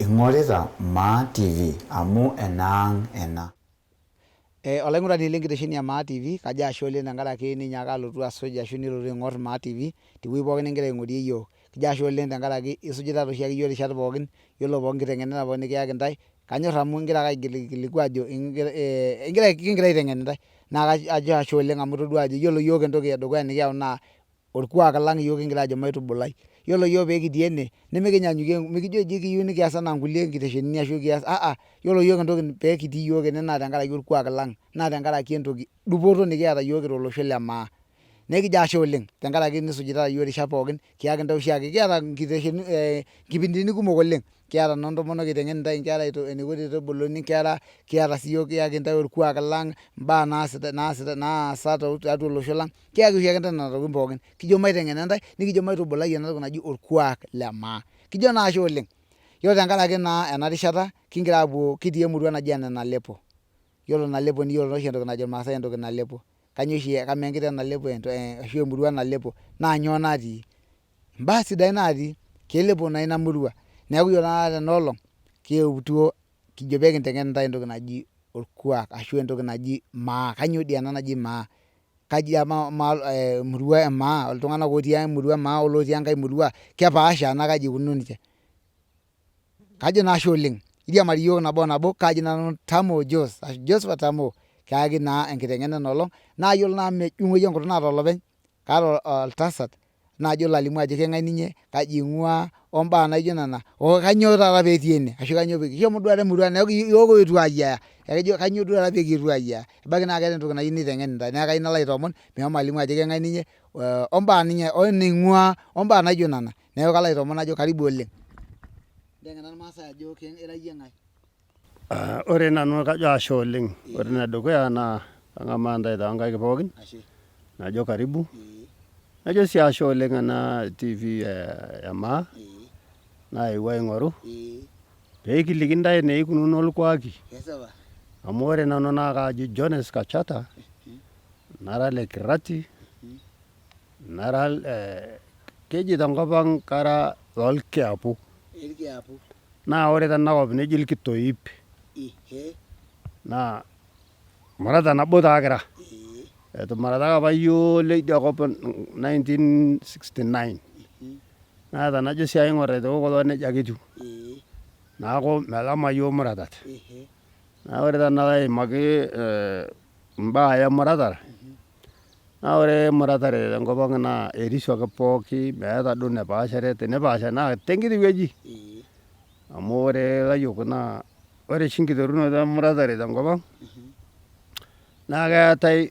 Ing'orita Maa TV amu enaang' ena. Olaing'urani le nkitesheni e Maa TV, kajo ashe oleng tenkaraki ninyaaka alotu asuj ashu nilotu aing'or Maa TV tewueji pookin nigira aing'orie iyiook. Kijo ashe oleng tenkaraki isujita doi oshiake iyiook irishat pookin, yiolo pookin nkiteng'enata pookin nikiyaki intae, kanyor amu igira ake aikilikuanikua ajo kigira aiteng'en intae. Naa kajo ashe oleng amu itodua ajo iyiolo iyiook entoki edukuya nikiyau naa Orkuak lang iyiook kigira aajo maitubulai. Yiolo iyiook pee kitii ene nimikinyanyukie mikijo eji ekiyieu nikias anaa nkulie nkiteshenini ashu kias yiolo iyiook entoki pee kitii iyiook ene naa tenkaraki orkuak lang naa tenkaraki entoki dupoto nikiata iyiook kira olosho le maa. Neeku kijo ashe oleng tenkaraki nisujitata iyiook irishat pookin kiyaki intae oshiake kiata nkitesheni nkipindini kumok oleng. Kiata noo ntomonok eiteng'en intae inkera eneiko teneitubuluni inkera, kiata sii iyiook kiyaki intae orkuak lang, imbaa naasa tiatua olosho lang, kiyaki oshiake intae nena tokitin pookin. Kijo maiteng'ena intae, nikijo maitubulai ena toki naji orkuak le maa. Kijo naa ashe oleng. Yiolo tenkaraki naa ena rishata kigira aapuo kitii emurua naji ene Nalepo. Yiolo Nalepo niyiolo naa oshi entoki najo irmaasai entoki nalepo. Kainyoo oshi kamaa enkiteng nalepo ashu emurua nalepo naa nyoo natii? Imbaa sidain natii, kelepo naa ina murua. Neeku iyiolo tenakata tena olong kietuo kijo pee kinteng'en intae entoki naji orkuak ashu entoki naji maa. Kainyoo dii ena naji maa? Kaji amaa emurua e maa iltung'anak otii emurua e maa olotii enkae murua kepaasha enaa kaji ikununo ninche? Kajo naa ashe oleng, iriamari iyiok nabo o nabo, kaaji nanu Tamoo Jos ashu Josephat Tamoo, kayaki naa enkiteng'ena ena olong naa iyiolo naa amu mejung'oyu enkutuk naata olopeny, kaata oltasat naaji olo alimu ajo keng'ae ninye, kaji ing'ua o mbaa naijo nena o kainyoo taata petii ene ashu kainyoo pee kishomo duo taata emurua neeku iyiook oetuo ayiaya ekejo kainyoo duo taata pee kietuo ayiaya ebaiki naa keeta entoki nayieu niteng'en intae neeku kayieu nalo aitoomon meshomo alimu ajo keng'ae ninye o mbaa ninye o ening'ua o mbaa naijo nena neeku kalo aitoomon najo karibu oleng. Nteng'ena irmaasai ajo ira iyie ng'ae. Ore nanu kajo ashe oleng. Ore enedukuya naa kang'amaa intae toonkaik pookin najo karibu. Najo sii ashe oleng ena TV e maa naewuo aing'oru pee kiliki intae enikununo ilkuaki. Amu ore nanu naa kaaji Jones Kachata nara ole Kirati nara keji tenkop ang kara lolkiapu. Naa ore tena kop neji ilkitoip naa murata nabo taa kira. Etumurataki apa iyiook leidia kop 1969 naa tenajo sii aing'or aitoki kulo nejia ake etiu. Neeku melama iyiook muratat. Naa ore tenalo aimaki imbaa emuratare Naa ore emuratare tenkop ang naa erisio ake pooki meeta duo enepaashare tenepaasha naa tenkiti wueji amu ore ilayiok naa ore oshi enkiterunoto emuratare tenkop ang naa keetae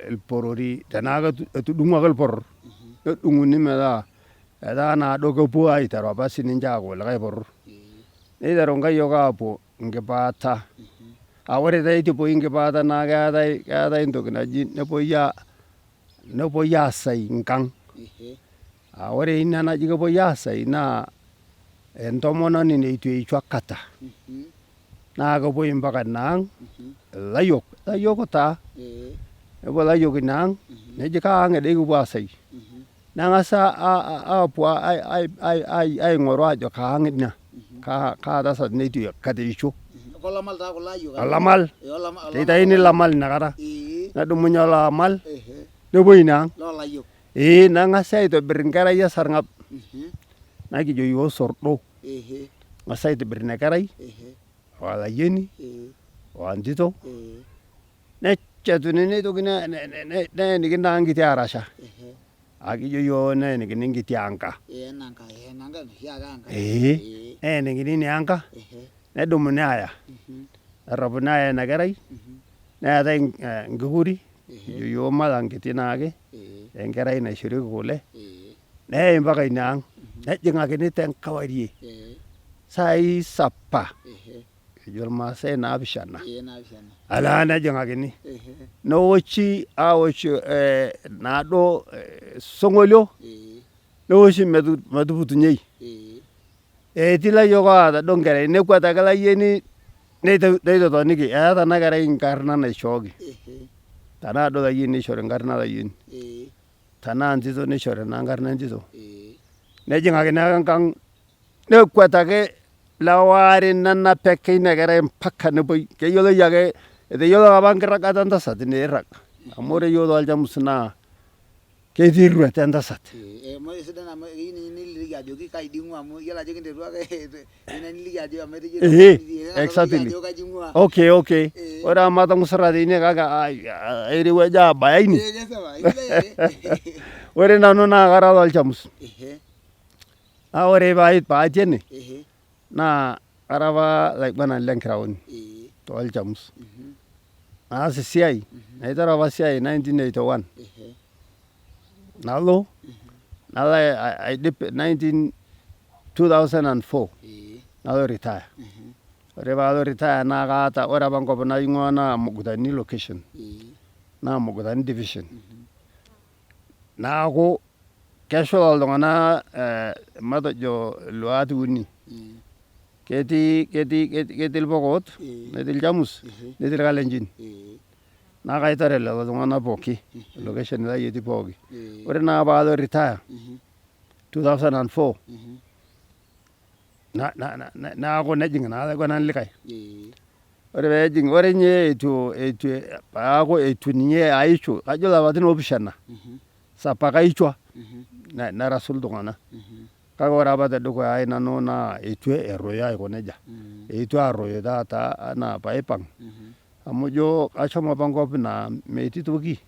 ilporori tenaa etudung'uaki ilporor nedung'uni metaa etaa naaduo kepuo aiteru apa sininche aaku likae poror niteru inkayiok aapuo nkipaata. Aa ore taa eitu epuoi nkipaata naa keetae keetae entoki naji nepuoi nepuoi aasai nkang. Aa ore ina naji kepuoi aasai naa entomononi neitu eisho aikata. Naa kepuoi mpaka ina ang ilayiok, ilayiok taa. Nepuo ilayiok ina ang neji kaa ang dii kipuo aasai. Neng'asa aapuo aing'oru aajo kaa ang ina, kaa tasat neitu aikata eisho. Olamal, keitayuni lamal inakata, nedumunye olaamal nepuoi ina ang. Ee neng'asi aitobir enkerai esarng'ab, naa kijo iyiook sordo, neng'asi aitobir ina kerai o olayioni o entito. Nechetuni neitokini neenikini taa nkiti arasha aa kijo iyiook neenikini nkiti anka ee neenikini ina anka nedumuni aaya nerropuni aaya ina kerai neetae nkikuri kijo iyiook malankiti naake enkerai naishorieki kule neyai mpaka ina ang nejing'akini tenkewarie saai sapa. Ejo irmaasai naapishana. Alaa nejing'akini. Neoshi aosh naaduo osingolio neoshi metuputunyei. Etii ilayiok oota duo nkerai nekwetaki ilayieni neitotoniki eeta ena kerai enkarna naishooki. Tenaa duo olayioni neishori enkarna olayioni. Tenaa entito neishori naa enkarna entito. Nejing'akini ake enkang nekwet ake. Lewa aare nenapi ake ina kerai mpaka nepuoi, keyioloi ake, eteyioloki apa enkirragata entasat ina eirrag amu ore iyiok tolchamus naa ketii eruat entasat. Ee exactly okay okay ore amu matang'usurra teine kake airewuaja abaya ine ore nanu naa kara ololchamus. Naa ore paatii ene naa kara apa olaiguanani le nkiraoni toolchamus. Naas esiai, naiteru apa esiai 1981 nalo nalo aidip 2004 nalo retire. Ore paalo retire naa kaata ore apa enkop naing'ua naa Mukutani location naa Mukutani division. Naaku keshula iltung'ana matejo iluat uni. Ketii ilpokoot, netii ilchamus, netii ilkalenjin. Naa kaitore lelo tung'ana pooki, location lai etii pooki. Ore naa paalo retire 2004 neaku nejing naa olaiguanani likae. Ore peejing ore ninye eitu peaku eitu ninye aishu kajo ilapaitin oopishana sapaka aichua nerasu iltung'ana. Kake ore apa tedukuya ai nanu naa eitu erruoyo aiko nejia. Eitu arruoyo taata anaa paipang amu ijo ashomo apa enkop naa metii toki.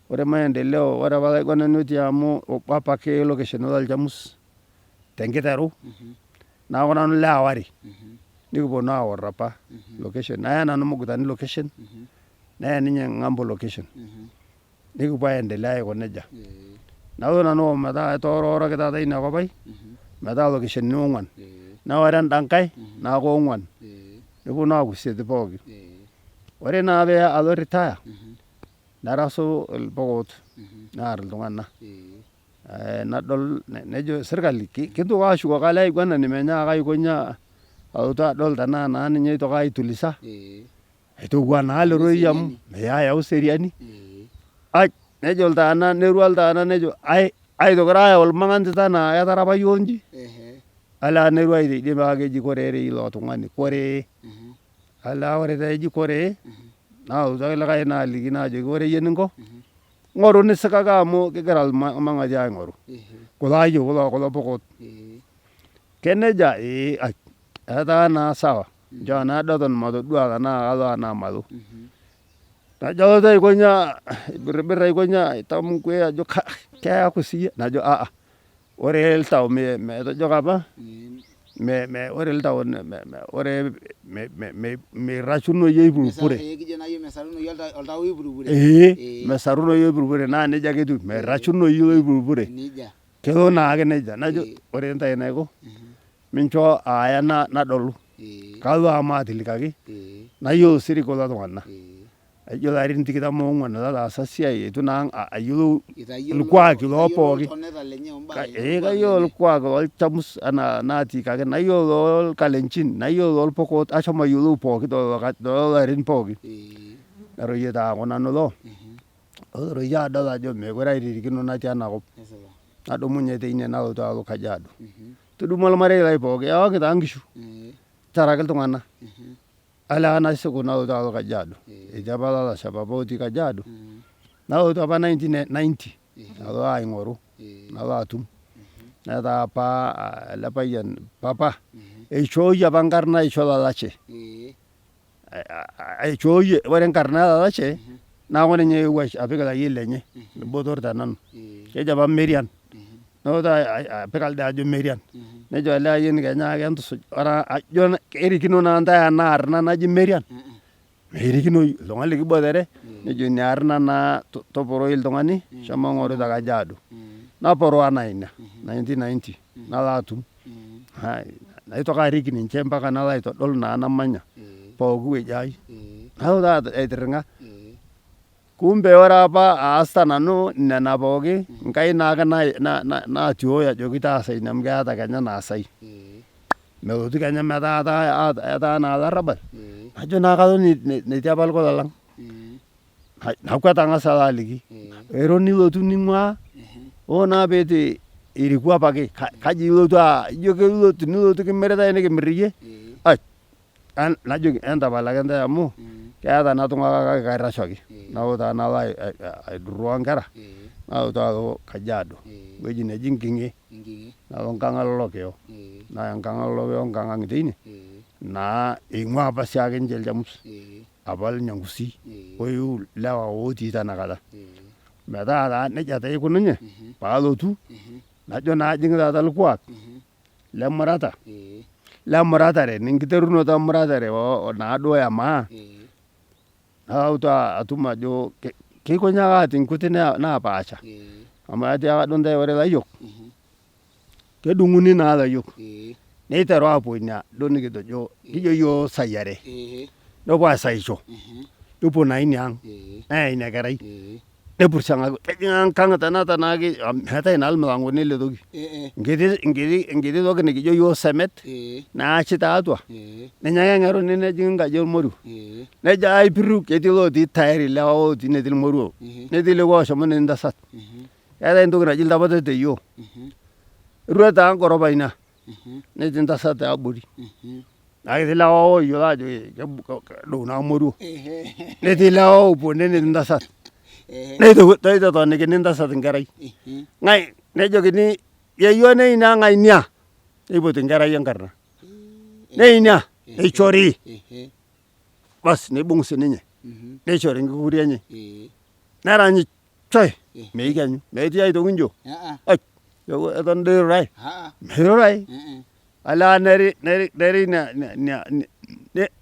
Ore maendeleo ore apa olaiguanani otii amu obo apake location lolchamus tenkiteru neaku nanu leawari nikiponu aor apa location naya nanu Mukutani location neya ninye ng'ambo location nikipuo aendelea aiko nejia. Nalo nanu ometaa etooriworoki taata ina kop ai metaa lokeshonini ong'uan neori enda nkae neaku ong'uan neponu aaku isiet pooki. Ore naa pee alo retire nerasu ilpokoot near iltung'ana. Nadol nejo sirkali kintoki ashukoki ele aiguanani menyaaka aiko inyi alotu adol tenaa naa ninye oitoki aitulisa aitowua naa aleroi amu ayau seriani. Ai nejo iltaana nerua iltaana nejo ai aitoki taa ayau ilmang'antita anaa ketarapa iyiok inji. Alaa nerua teidie paa keji koree dii ilo tung'ani koree. Alaa ore taa eji koree naalotu ake likae naaliki naajoki ore iyie eninko ng'oru nisikaki amu kigira ilmang'ati aing'oru kulo ayiok kulo kulo pokoot. Keneja ee ai etaa naa sawa nchoo naa duo eton matodua tenaa kalo anaa malo. Najo alotu aiko inyi aibirribirr aiko inyi aitamuke ajo keaku siyie najo ore oltau etejoki apa ore oltau ore meirashunoyu oipurupure. Ee mesarunoyu oipurupure naa nejia ake etiu meirashunoyu oipurupure. Kelo naake nejia najo ore intae enaiko mincho aaya nadolu kalo amu maatilikaki nayiolo siri kulo tung'ana. Aijo ilarin tikitam oong'uan lataasa esiai eitu naa ayiolou ilkuaki loo pooki. Ee kayiolo ilkuaki lolchamus anaa naatiikaki nayiolo loolkalenjin nayiolo loolpokoot ashomo ayiolou pooki tolelo larin pooki. Naroyie taa aaku nanu loo olotoyie adol ajo mekure airirikino natii enakop. Nadumunye teine nalotu alo Kajiado. Tudumu olmarei lai pooki ewaki taa nkishu taraki iltung'ana. Alaa nasiku nalotu alo Kajiado. Etii apa lalashe papa otii Kajiado. Nalotu apa 1990 alo aing'oru nalo atum. Netaa apa ele payian papa eishooyie apa enkarna aisho olalashe. Aishooyie ore enkarna olalashe neaku ninye eewuo apik ilayiok lenye ilbotor te nanu. Keji apa Merian. Nelotu apik alde ajo Merian. Nejo ele ayioni kenya ake entusuj ore ajo kerikino naa ntae ena arna naji Merian? Merikinoi iltung'ani likiboitare nejo ina arna naa toporoi iltung'ani shomo ng'oru te Kajiado. Naporoo anaa ina 1990 nalo atum. Naitoki arik ninche mpaka nalo aitodol naa namanya pooki wueji ai. Nalo taa aitirring'a. Kumbe ore apa aasita nanu nena pooki, Nkai naake naatioyo ajoki taasa ina amu keeta kenya naasai. Melotu kenya metaa etaa naa olarrabal, najo naa kalo netii apa lkulo lang. Nakwet ang'as alo aliki, ero nilotu ning'uaa, hoo naa pee eitu. iriku apake kaji ilotu ijo tenilotu kimiritae nikimir iyie najoki entapal ake ntae amu keeta natung'uaka kake kairrashu ake. Nalo taa nalo aidurru onkera nalotu alo Kajiado ewueji neji Nking'e nalo nkang e Lolokiyo. Naa enkang e Lolokiyo nkang ang' teine naa eing'ua apa siake ninche Ilchamus apa Ilnyangusi oeu ilewa otii tenakata. Metaa taa nejia taa eikununye paalotu najo naa ajing taata ilkuak lemurata lemuratare enkiterunoto emuratare naaduo e maa nalotu atum ajo keikoji ake atii nkuti napaasha amu atiaka duo ntae ore ilayiok kedung'uni naa ilayiok neiteru aapuo ina duo nikitejo kijo iyiook sayiare nepuo aasaisho nepuo naa ina ang neya ina kerai nepursiang'aki kejing enkang tenakata naake meetae naa ilmilangoni ele toki nkiti nkiti nkiti toki nikijo iyiook semet naashi tiatua ninye ake eng'eruni nejing'i nkaji ormoruo nejo aipiru ketii ilotii tayari ilewa otii netii irmoruo netii lekua oshomo netii ntasat keetae entoki naji iltapate te yiok iruat taa engoropa ina netii ntasat tiabori naa ketii ilewa oyiolo aajo kedou naa moruo netii ilewa oopuo ene netii ntasat neitotonikini ntasat nkerai ng'ae nejokini yeyio neinia ng'ae inia neipoti nkerai enkarna neinia neishori basi neibung sininye neishori nkukuri enye neranyi choi meikenyu metii aitoki njo ai eton doi irurai mirurai alaa neri neri neri ina ina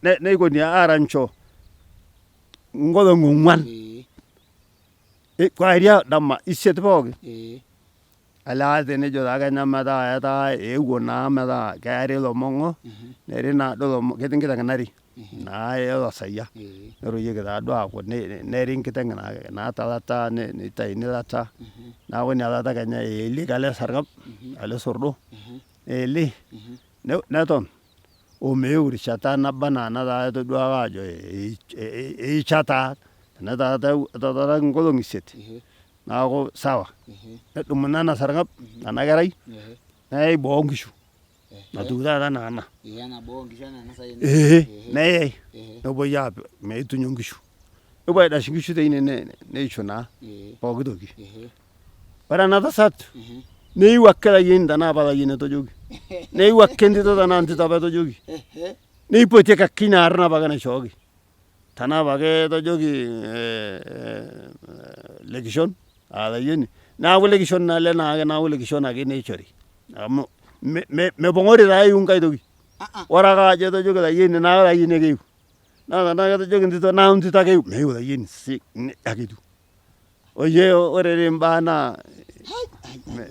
neikoni aranyisho nkolong'i ong'uan kuaria dama isiet pookin Alaa tenejo taa kenya metaa etaa eewuo naa metaa keeri ilo mong'o neri naaduo ilo mong'o ketii nkiteng nari naa olosayia neroyieki taaduo aaku neri nkiteng naata lata neitaini lata neeku ina lata kenya eelieki ele sarng'ab ele sordo neeli neton omeu rishata naba anaa enataa etoduaka aajo eisha taa tenetaa etaraki nkolong'i isiet Neaku sawa nedumuni ena sarng'ab ena kerai neyai boo nkishu natiu taata anaa ena ee neyai nepuoi aapik meitunyo nkishu nepuo aidash nkishu teine neishu naa pooki toki. Ore ena tasat neiu ake layieni tenaa apa layieni etojoki neiu ake entito tenaa entito apa etojoki neipotieki ake ina arna apake naishooki. Tenaa apake etojoki lekishon aa olayioni neeku lekishon naa ele naake neeku lekishon ake neishori amu mepong'ori taa aiu nkae toki. Ore ake ajo etojoki olayioni neeku olayioni ake eiu naa tenaa ketojoki entito neeku entito ake eiu meiu olayioni nejia ake etiu. Oye ore dii imbaa naa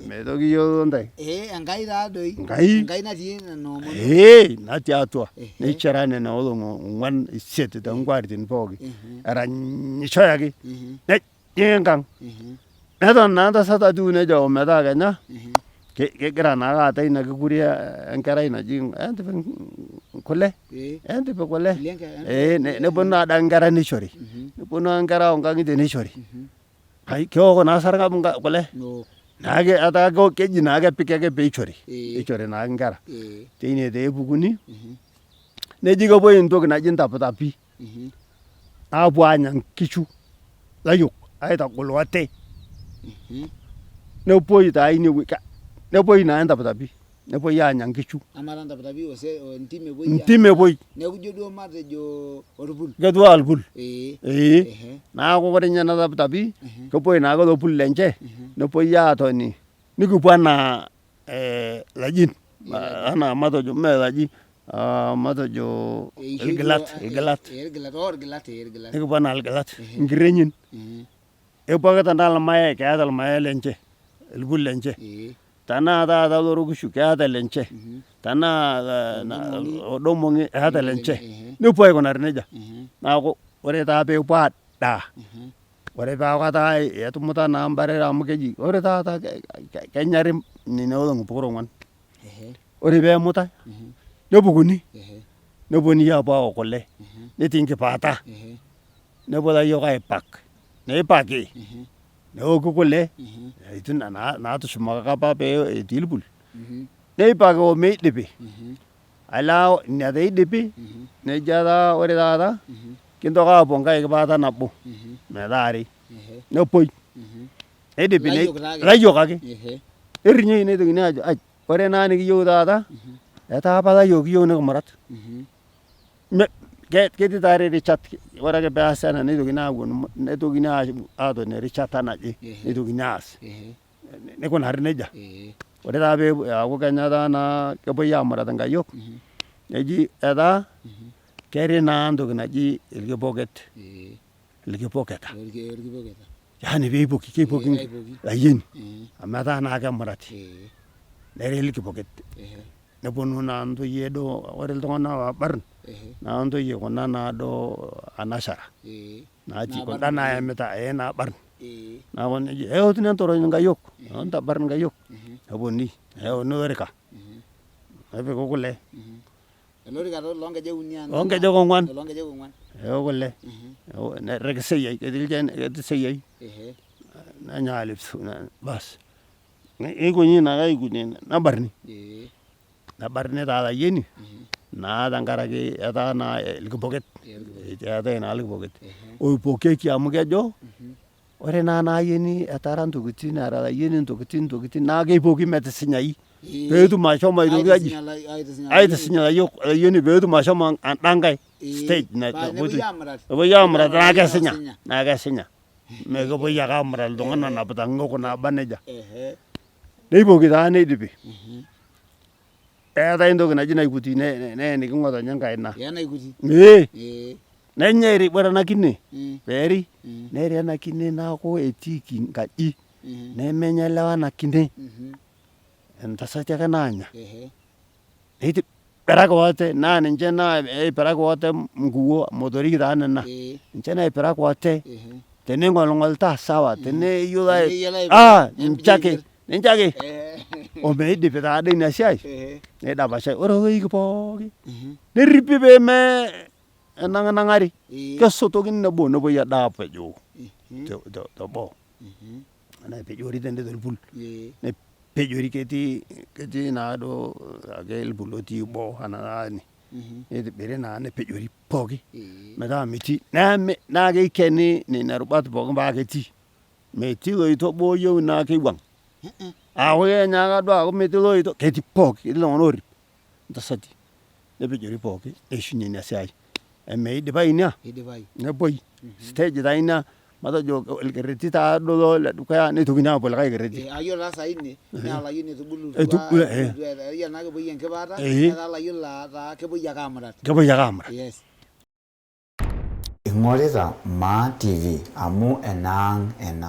meitoki iyiolo ntae. Ee Enkai taa doi. Enkai. Enkai natii nena omon. Ee natii atua. Neishira nena olong'i ong'uan isiet too nkuaritin pooki. Eranyishoi ake. Nejing'i enkang. Neton naa entasat atiu nejia ometaa kenya kegira naake aata ina kikuri enkerai naji entipik kule. Entipik kule ee neponu naa adake nkera nishori neponu ake nkera oo nkang'itie nishori keok naa esarng'ab kule neeku etaa keji naa kepiki ake pee ishori nishori naake nkera teine taa epukuni neji kepuoi entoki naji ntaputapi aapuo aanya nkishu layiok aitagol ate nepuoi taa ine nepuoi naa ntaputapi. Nepuoi aanya nkishu. Amaa taa ntaputapi entim epuoi? Entim epuoi. Neeku ijo duo matejo orpul. Ketiu anaa orpul. Ee. Neeku ore ninye ena taputapi kepuoi naake ilo pul lenche nepuoi aatoni nikipuo anaa ilajin anaa matejo mee ilaji matejo ilgilat ilgilat. Nikipuo anaa ilgilat inkirenyin. Epuo ake tenaa ilmayai keeta ilmayai lenche ilpul lenche. Tenaa taata ilorokishu keeta lenche, tenaa oldomong'i eeta lenche, nepuo aikunari nejia. Neeku ore taa peepuo adaa, ore peeku etaa etumuta naa mbarere amu keji ore taata kenyari nena olong'i pokira ong'uan. Ore pee emutai nepukuni neponunui aapuo aok kule netii nkipaata nepuo layiok aipak neipaki. Neoki kule, etii naatushumaka apa pee etii ilpul, neipaki omeidipi. Alaa ina taa eidipi, nejo taa ore taata kintoki aapuo nkae kipata nabo metaa are, nepoi. Neidipi layiok ake. Nerinyieki neitokini aajo ai ore naa enikiyieu taata etaa apa layiok kiyieu nikimurat. Ketii taatoi irishat ore ake peasi ena neitokini aaponu neitokini aatoni erishata naje neitokini aas. Neikunari nejia. Ore taa pee eaku kenya taa naa kepoi aamurat inkayiok neji etaa ketii naa entoki naji ilkipoket, ilkipoketa. Yaani peipoki keipoki layieni ometaa naa kemurati. Nerii ilkipoket. Neponu naa ntoyie duo ore iltung'ana oobarn naa ntoyie kuna naa duo anashara natii kunda naemita ee naabarn. Neeku nejo eotuni entorony nkayiok, entabarn nkayiok neponunui neyauni olorika nepiki kule. Olorika taa loo nkejek uni anaa? Loo nkejek ong'uan. Loo nkejek ong'uan. Nepiki kule neriki iseyiai ketii olchani ketii iseyiai nenya baas. Neikoni naake aikunye nebarni. Nebarni taa olayioni naa tenkaraki etaa naa ilkipoket eetae naa ilkipoket oipokieki amu kejo ore naa ena ayioni etara ntokitin era olayioni ntokitin ntokitin naa keipoki metisinyayu peetum ashomo aitoki aji aitisinya ilayiok olayioni peetum ashomo enda nkae stage nepuoi amurat naa kesinya naa kesinya. Mekepuoi ake amurat oltung'ani onapita ng'oko naba nejia. Neipoki taa neidipi. Eetae entoki naji naikuti neeniki ng'otonye enkaina. Ee. Nenyae ore ena kine peeri, neri ena kine neeku etiiki nkaji nemenya lewa ena kine, intasati ake naanya. Neitipiraki ate naa ninche naipiraki ate nkuo motorik taa nena. Ninche naipiraki ate tening'oling'olitaa sawa teneyiolo ninche ake ninche ake omeidipi taadoi ina siai neidapashai. Ore oloik pooki neripi pee me enang'inang'ari kesotokini nebo nepuoi ade apejoo teboo. Nepejori tende tolpul. Nepejori ketii ketii naaduo ake ilpul otii boo anaa ene neitibiri naa nepejori pooki metaa metii naa keikeni nena rubat pooki paa ketii. Metii loito obo oyieu naa keiwuang aaku kenyaaka duo aaku metii loito ketii pooki ketii iltung'ana oorip ntasati nepejori pooki neishunye ina siai. Omeidipayu ina nepuoi stage taa ina matejo olkerreti taaduo le dukuya neitokini aapuo likae kerreti. Aa iyiolo taa sai ine naa olayioni otubulutua tenaa kepuoi enkipaata netaa olayioni laa kepuoi ake aamurat. Kepuoi ake aamurat. Yes. Ing'orita Maa TV amu enaang ena.